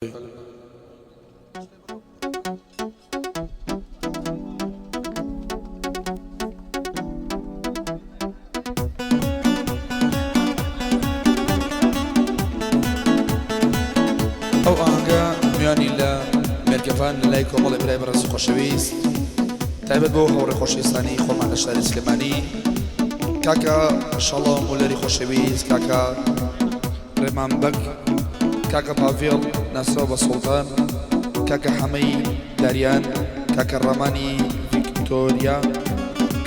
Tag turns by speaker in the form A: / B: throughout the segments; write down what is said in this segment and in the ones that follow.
A: ئەو ئاهەنگە میوانی لە مێرگەڤان لە لای کۆمەڵی برای بەڕێز و خۆشەویست تایبەت بۆ هاوڕێ خۆشەویستانی خۆمان لە شاری سلێمانی کاکە شەڵۆ مولەری خۆشەویست، کاکە ڕێمان بەگ، کاکە پاڤێڵ ناسراو بە سوڵتان، کاکە حەمەی داریان، کاکە ڕامانی ڤیکتۆریا،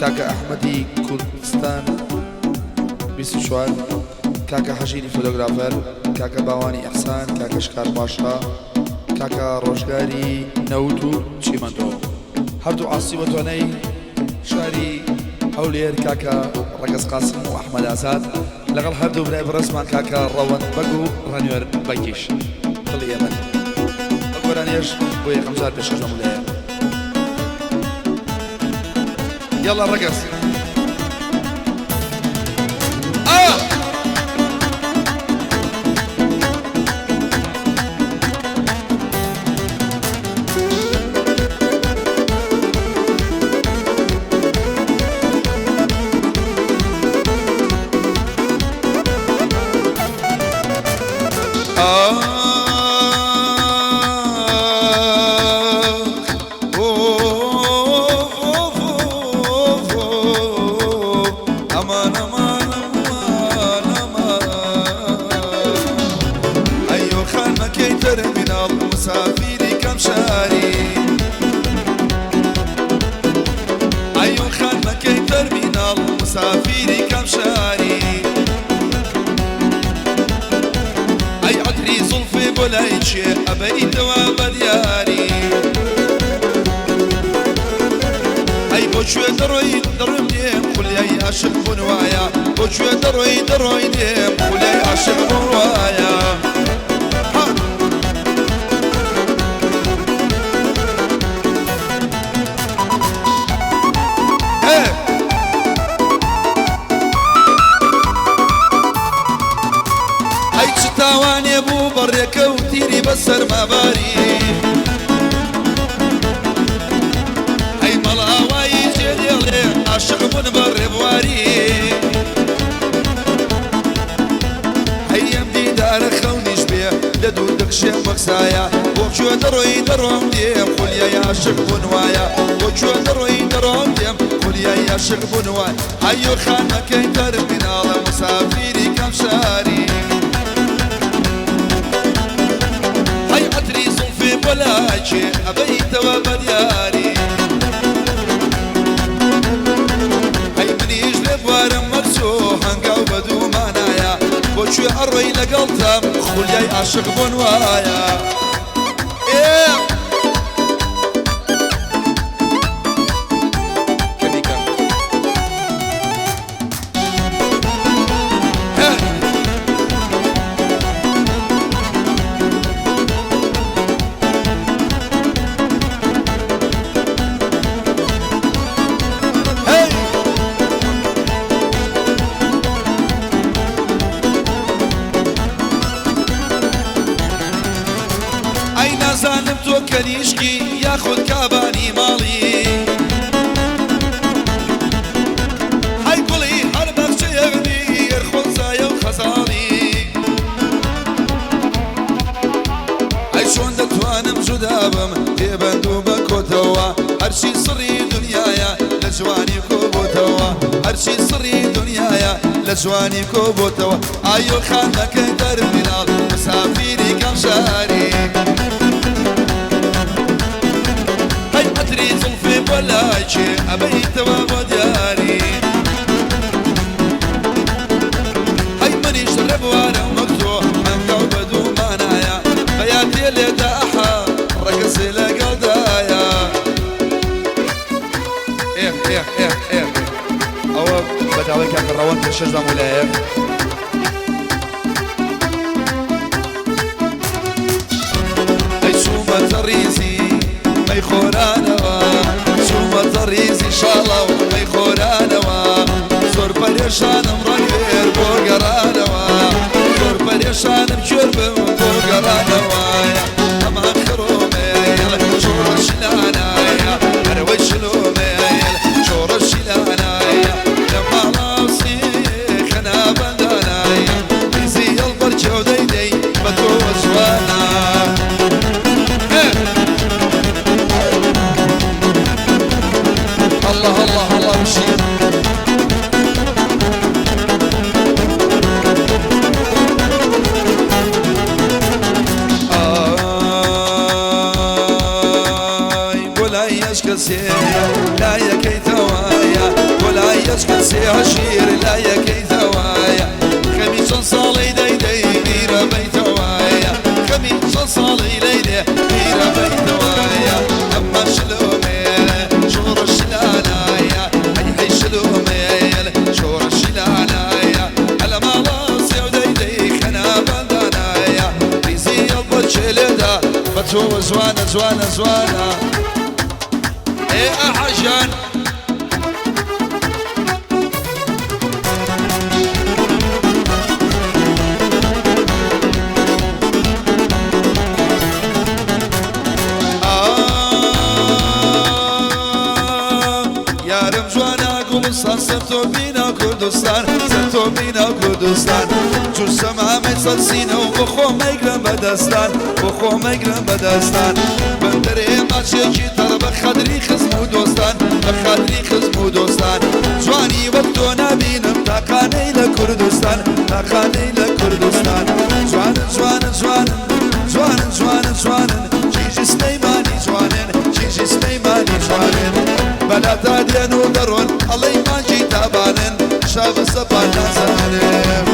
A: کاکە ئەحمەدی کوردستان 24، کاکە هەژیری فۆتۆگرافەر، کاکە باوانی ئیحسان، کاکە شکار پاشا، کاکە ڕۆژگاری نەوت و چیمەنتۆ. هەردوو عاسی بە توانای شاری هەولێر کاکە ڕەگەز قاسم و ئەحمەد ئازاد لەگەڵ هەردوو برای بەڕێزمان کاکە ڕەوەند بەگ و ڕەنوێر بەگیش دڵی ئێمەن. ئەو گۆرانیەش بۆ یەکەم جار پێشکەش بە مولایە. یەڵا ڕەگەز. ئا! مسافیری کام شاری ئەی عەتری زوڵفێ بۆ لای کێ ئەبەیتەوە بە دیاری ئەی بۆ کوێ دەڕۆی دەڕۆم دێم خولیای عاشق بوون وایە بۆ کوێ دەڕۆی دەڕۆی دێم خولیای عاشق بوون وایە ئەی چ تاوانێ بوو بەڕێکە و تیری بەسەرما باری ئەی مەڵاوایی جێدێڵێ عاشق بوون بە ڕێبواری ئەی ئەم دیدارە خەونیش بێ لە دوور دەکشێم وەک سایە بۆ کوێ دەڕۆی دەڕۆم دێم خولیای عاشق بوون وایە بۆ کوێ دەڕۆی دەڕۆم دێم خولیای عاشق بوون وایە ئەیۆ خانەکەی تەرمیناڵە مسافیری کام شاری ئەی عەتری زوڵفێ بۆ لای کێ ئەبەیتەوە بە دیاری ئەی منیش لێبوارم وەک چۆ هەنگاو بە دوومانایە بۆ کوێ ئەڕۆی لەگەڵتم خولیای عاشق بوون وایە ئێ کەمیکە هەی ئەی نازانم تۆ کەنیشکی یاخود کابانی ماڵی هەی گوڵی هەر باخچەیەک بی خۆزایە و خەزاڵی ئەی چۆن دەتوانم جودا بم پێبەند و بە کۆتەوە هەرچی سڕی دنیایە لە جوانی کۆبۆتەوە هەرچی سڕی دنیایە لە جوانی کۆبۆتەوە ئایۆ خانەکەی تەرمیناڵ مسافیری کام شاری هەی عەتری زوڵفێ بۆ لای کێ ئەبەیتەوە بۆ دیاری هەی منیش ڕێبوارم وەک تۆ هەنگاو بە دوومانایە بەیاتێ لێدا ئەحا ڕەگەزێ لەگەڵدایە ئێ ئێ ئێ ئێ ئەوە بە داوای کاکە ڕەوەند پێشکەش بە مولایە. ئەی چوومەتە ڕیزی مەیخۆرانەوە چوومەتە ڕیزی شاڵاو مەیخۆرانەوە زۆر پەرێشانم ڕەنگێر بۆ گەڕانەوە زۆر پەرێشانم کوێر بم بۆ گەڕانەوە. کەسێ لایەکەی تەوایە بۆ لای هەچ کەسێ عەشیر لایەکەی تەوایە خەمی چەند ساڵەی دەی دەی بیرە بەیتەوایە خەمی چەند ساڵەی لەیلێ بیرە بەیتەوایە ئەمما شلۆمێ شۆڕش لالایە هەی هەی شلۆمێل شۆڕش لالایە هەلە ماڵە سێو دەی دەی خەنابان دانایە ریزی ئەڵبە چێلێدا بە تۆوە جوانە جوانە جوانە ئێ ئەحەژان. یارم جوانە گوڵستان سەر تۆ بینا کوردستان سەر تۆ بینا کوردستان چوو سەمامەی سەر سینە و بۆ خۆم مەیگرم بەدەستان بۆ خۆم مەیگرم بەدەستان بەندەرێ ماچێکی تەڕ بە خاتری خزم و دۆستان بە خاتری خزم و دۆستان جوانی وەک تۆ نابینم تاقانەی لە کوردستان تاقانەی لە کوردستان جوانن جوانن جوانن جوانن جوانن جوانن کیژی سلەیمانی جوانن کیژی سلەیمانی جوانن بەلاتا دێن و دەڕۆن ئەڵێی مانگی تابانن شاڤ سەپان نازانم.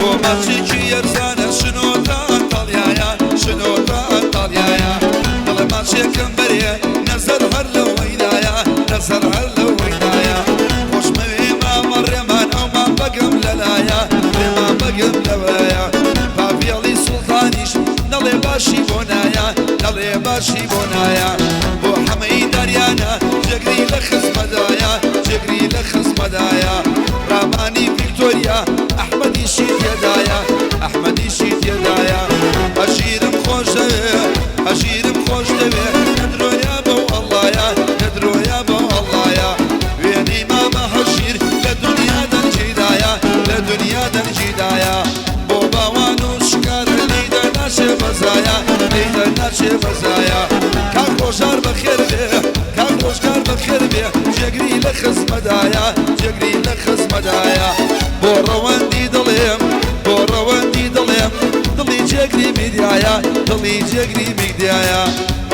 A: بۆ ماچێکی یەرزانە شنۆ تا ئەنتاڵیایە شنۆ تا ئەنتاڵیایە دڵێ ماچێکم بەرێ نەزەر هەر لەوەیدایە نەزەر هەر لەوەیدایە خۆشمەوێ مامە ڕێمان ئەومان بەگەم لەلایە ڕێمان بەگەم لەوەیە پاڤێڵی سوڵتانیش نەڵێ باشی بۆ نایە نەڵێ باشی بۆ نایە بۆ حەمەی داریانە جێگری لە خزمەدایە جێگری لە خزمەدایە ڕامانی ڤیکتۆریا ئەحمەدیشی تێدایە ئەحمەدیشی تێدایە هەژیرم خۆش دەوێ هەژیرم خۆش دەوێ نەدرۆیا بەو ئەڵڵایە نەدرۆیا بەو ئەڵڵایە وێنەی مامە هەژیر لە دنیا دەنگیدایە لە دنیا دەنگیدایە بۆ باوان و شکارە لێی دەناچێ بەزایە لێی دەناچێ بەزایە کاک ڕۆژار بەخێر بێ کاک ڕۆژگار بەخێر بێ جێگری لە خزمەدایە جێگری لە خزمەدایە بۆ ڕەوەندی دڵێم بۆ ڕەوەندی دڵێم دڵی جێگری میدیایە دڵی جێگری میدیایە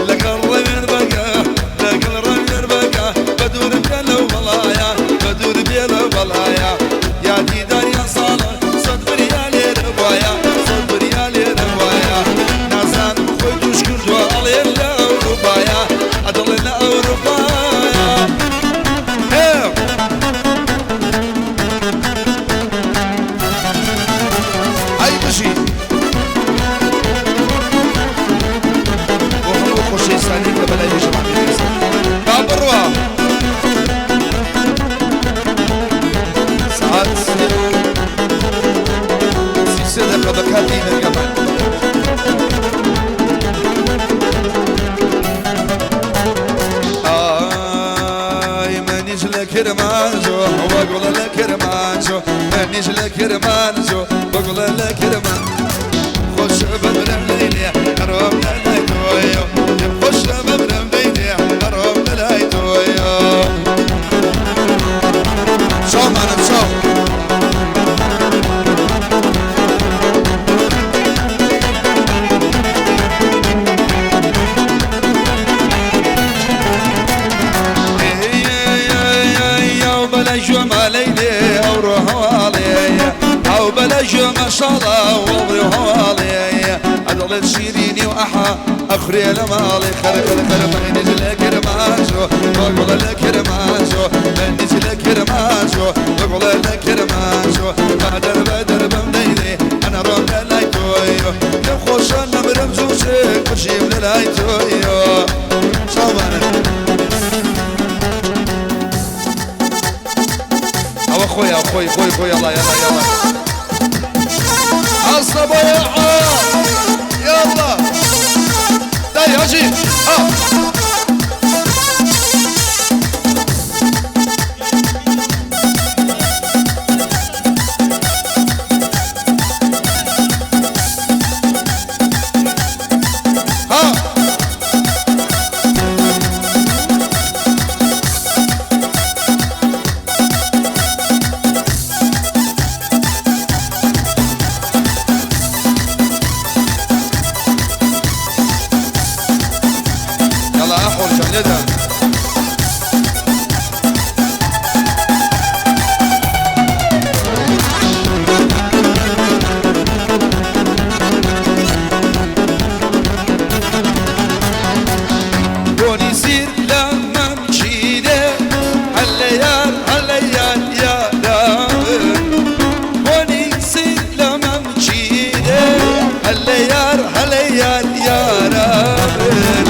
A: لەگەڵ ڕەوێن بەگە لەگەڵ ڕەوێن بەگە بە دوور بێ لەو بەڵایە بە دوور بێ لەو بەڵایە یادی داریان ساڵە سەد بریا لێرە وایە سەد بریا لێرە وایە نازانم خۆی توش کردووە ئەڵێ لە ئەوروپایە ئەدڵێ لە ئەوروپایە هێ. ئەی بژی بۆ هەموو خۆشەویستانی کە بەلای هێژەمان پێویستن با بڕوا سەعات 3:33 دەقە بە کاتی مێرگەمان. ئای منیش لە کرمانجۆ وەگوڵە لە کرمانجۆ منیش لە کرمانجۆ وەگوڵە لە کرمان خۆش بمرم لەیلێ ئەڕۆم لە لای تۆیۆ خۆش بمرم لەیلێ ئەڕۆم لە لای تۆیۆ چاومانم چاو. ئەو بەلای گوێمە لەیلێ ئەوڕۆ هەواڵێ ئەو بەلای گوێمە شاڵە وەڵێ هەواڵێ ئەدڵێت شیرینی و ئەحا ئەخورێ لە ماڵێ خەرە خەرە خەرە منیش لە کرمانجۆ وەگوڵە لە کرمانجۆ منیش لە کرمانجۆ وەگوڵە لە کرمانجۆ بەدەر بەدەر بم لەیلێ ئەنە ڕۆم لە لای تۆیۆ پێم خۆشە نەمرم زووشێک بژیم لە لای تۆیۆ چاومانن. ئەوە خۆی خۆی خۆی خۆی یاڵا یاڵا یاڵا ئەسڵە بۆ یاڵا. هەلە یار هەلە یار یارە من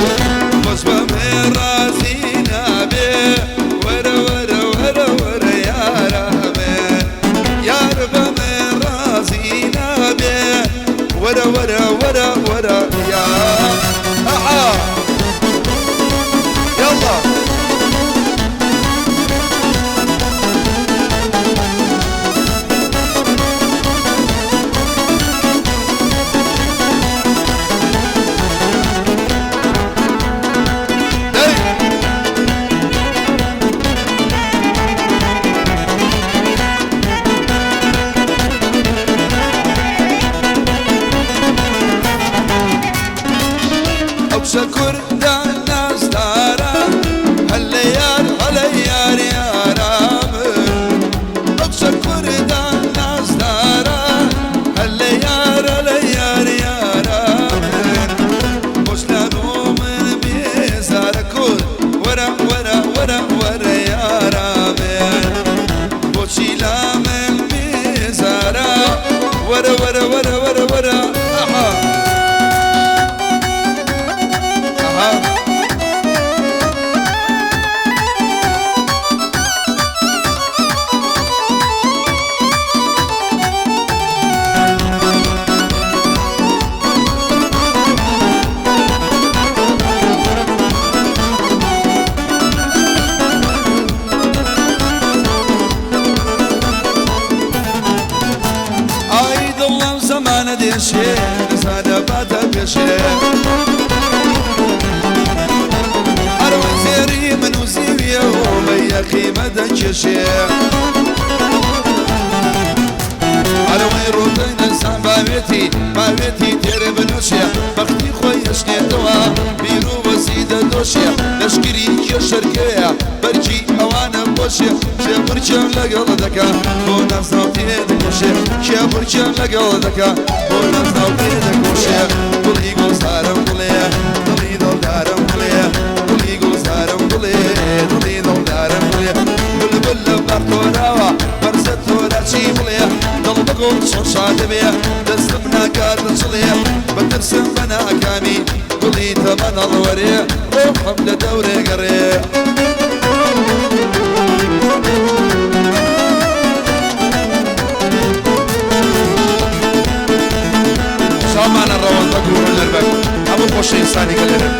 A: بۆچ بەمێ ڕازی نابێ وەرە وەرە وەرە وەرە یارە من یار بەمێ ڕازی نابێ وەرە وەرە وەرە وەرە یار ئەحا يلا. دەی ئەو کچە کوردە نازدارە هەلە یار هەلە یار یارە من ئەو کچە کوردە نازدارە هەلە یار هەلە یار یارە من بۆچ لە بۆ من بێزارە کورد وەرە وەرە وەرە وەرە یارە من بۆچی لا من بێزارە وەرە وەرە وەرە وەرە وەرە ئەها ئەها. ئای دڵم زەمانە دێشێ نزانە باتە پێشێ ئەرەوەی زێری من و زیویە و بە یەقیمە دەکێشێ ئەرەوەی ڕۆتەی نەزان باوێتی باوێتی تێرێ بنووسێ بەختی خۆی ئەشنێتەوە بیر و وەزی دەدۆشێ لەشکری کێشەرکەیە بەرگی ئەوانە بۆشێ کێبڕکێم لەگەڵ دەکا بۆ نازناو تێدەکۆشێ کێبڕکێم لەگەڵ دەکا بۆ نازناو تێدەکۆشێ گوڵی گوڵزارم گوڵێ دڵی دڵدارم گوڵێ گوڵی گوڵزارم گوڵێ دڵی دڵدارم گوڵێ بلبل لە باخ تۆراوە بەرزە تۆرا چی بڵێ دڵ بە گوڵ چۆن شاد دەبێ دەستم ناکات لە چڵێ بەترسم بە ناکامی گوڵی تەمەن هەڵوەرێ ڕۆحم لە دەورێ گەڕێ. سامانە ڕەوەند بەگ و هونەر بەگ هەموو خۆشەویستانی گەلێرن.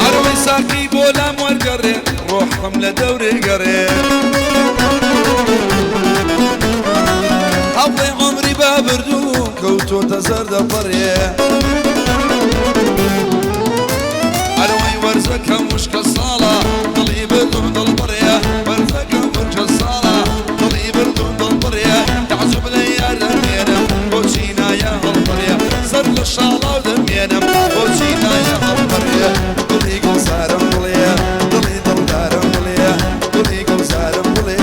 A: ئەرەوەی ساقی بۆ لام وەرگەڕێ ڕۆحم لە دەورێ گەڕێ هەوڵێ عومری بابردوو کەوتۆتە زەردە پەڕێ ئەرەوەی وەرزەکەم وشکە ساڵە دڵی بردوم دڵ بڕێ وەرزەکەم وشکە ساڵە دڵی بردوم دڵ بڕێ تەعجوب لە یار دەمێنم بۆچی نایە هەڵپەڕێ سەر لە شاڵاو دەمێنم بۆچی نایە هەڵپەڕێ گوڵی گوڵزارم گوڵێ دڵی دڵدارم گوڵێ گوڵی گوڵزارم گوڵێ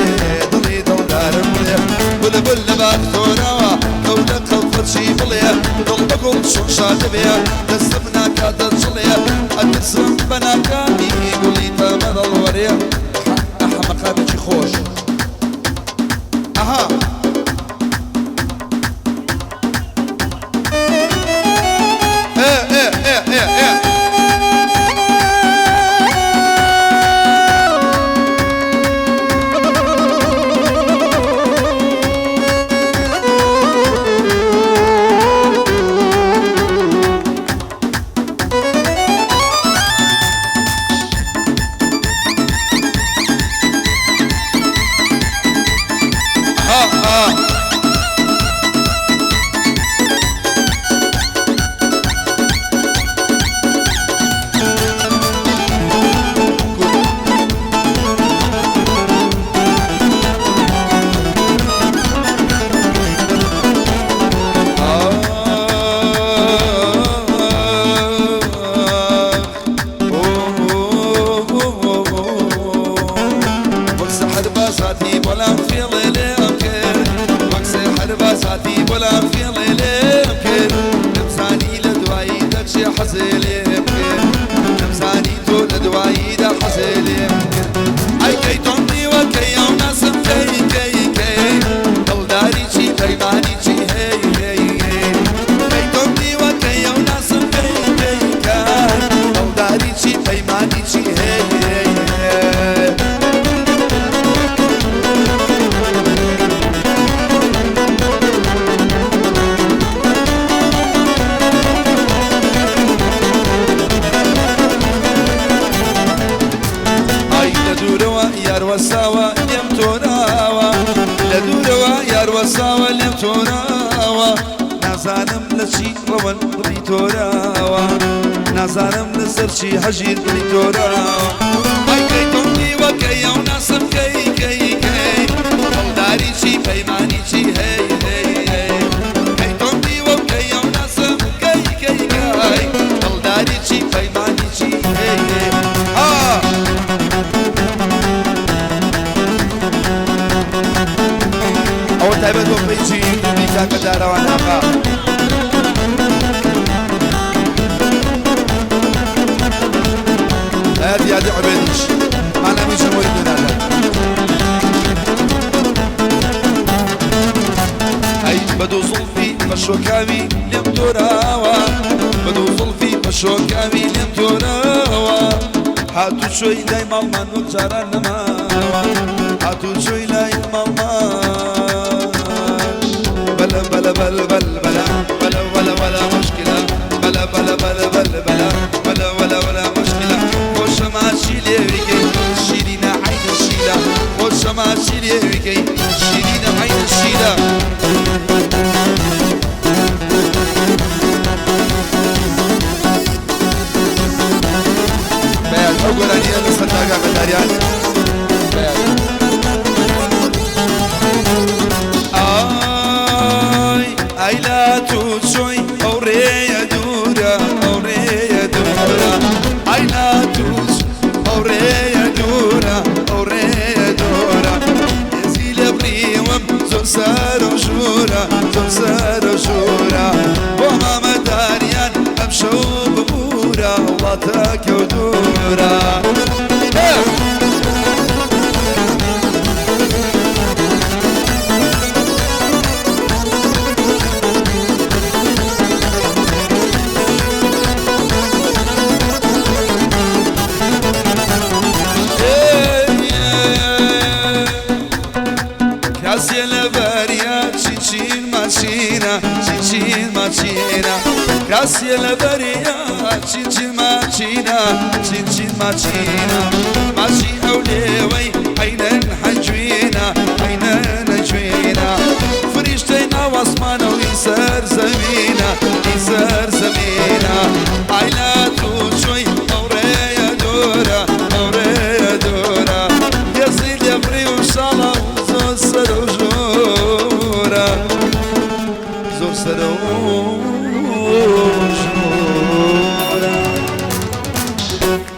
A: دڵی دڵدارم گوڵێ بلبل لە باخ تۆراوە کەوتە قەڵفەچی بڵێ دڵ بە گوڵ چۆن شاد دەبێ دەستم ناکاتە چڵێ ئەترسم بە ناکامی گوڵی تەمەن هەڵوەرێ ئەحە مەقامێکی خۆش ئەها. ئێ ئێ ئێ ئێ ئێ. ئەها ئا. وەک سەحر بازاتی بۆلام فێڵێ لێم کرد وەک سەحر بازاتی بۆلام فێڵێ لێم کرد نەمزانی لە دوایی دەچێ حەزێ لێم کرد نەمزانی تۆ لە دواییدا حەزێ لێم کرد. ئای کەی تۆم دیوە کەی ئەو ناسم کەی کەی کەی دڵداری چی پەیمانی چی هەی هەی هەی کەی تۆم دیوە کەی ئەو ناسم کەی کەی کەی دڵداری چی پەیمانی چی هەی هەی هەی. ئای لە دوورەوە یار وەساوە لێم تۆراوە لە دوورەوە یار وەساوە لێم تۆراوە نازانم لە چی ڕەوەن دڵی تۆراوە نازانم لەسەر چی هەژیر دڵی تۆراوە ئای کەی تۆم دیوە کەی ئەو ناسم کەی کەی کەی دڵداری چی پەیمانی چی هەی هەی هەی کەی تۆم دیوە کەی ئەو ناسم کەی کەی کەی دڵداری چی پەیمانی چی هەی هەی ها. ئەوە تایبەت بۆ پەیجی یوتیوبی کاکە دارەوان ئاغا. ئایا یادی عوبێدیش مانامی جمهوری دونادا. ئەی بە دوو زوڵفی پەشۆکاوی لێم تۆراوە بە دوو زوڵفی پەشۆکاوی لێم تۆراوە هاتوچۆی لای ماڵمان وەک جاران نەماوە هاتوچۆی لای ماڵمان بەلە بەلە بەل بەل بەلە بەلە وەلە وەلە مشکلە بەلە بەلە بەلە بەل بەلە بەلە وەلە وەلە مشکلە خۆشە ماچی لێویکەی شیرینە عەینە شیلە خۆشە ماچی لێویکەی شیرینە عەینە شیلە. بەیان ئەو گۆرانیە لەسەر ناگا بەداریان بەیان. ئای ئای لا تو چۆی ئەو ڕێیە دوورە ئەو ڕێیە دوورە ئای لا تو ئەو ڕێیە دوورە ئەو ڕێیە دوورە هێزی لێ بڕیوم زۆر سەر و ژوورە زۆر سەر و ژوورە بۆ مامەداریان ئەمشەو ببوورە وڵاتەکە و دوورە. کاسێ لە بەریا چیچین ماچینە چیچین ماچینە کاسێ لە بەریا چیچین ماچینە چیچین ماچینە ماچی ئەو لێوەی عەینەن حەجوینە عەینەن ئەجوینە فریشتەی ناو ئاسمانە و ئی سەر زەمینە ئی سەر زەمینە.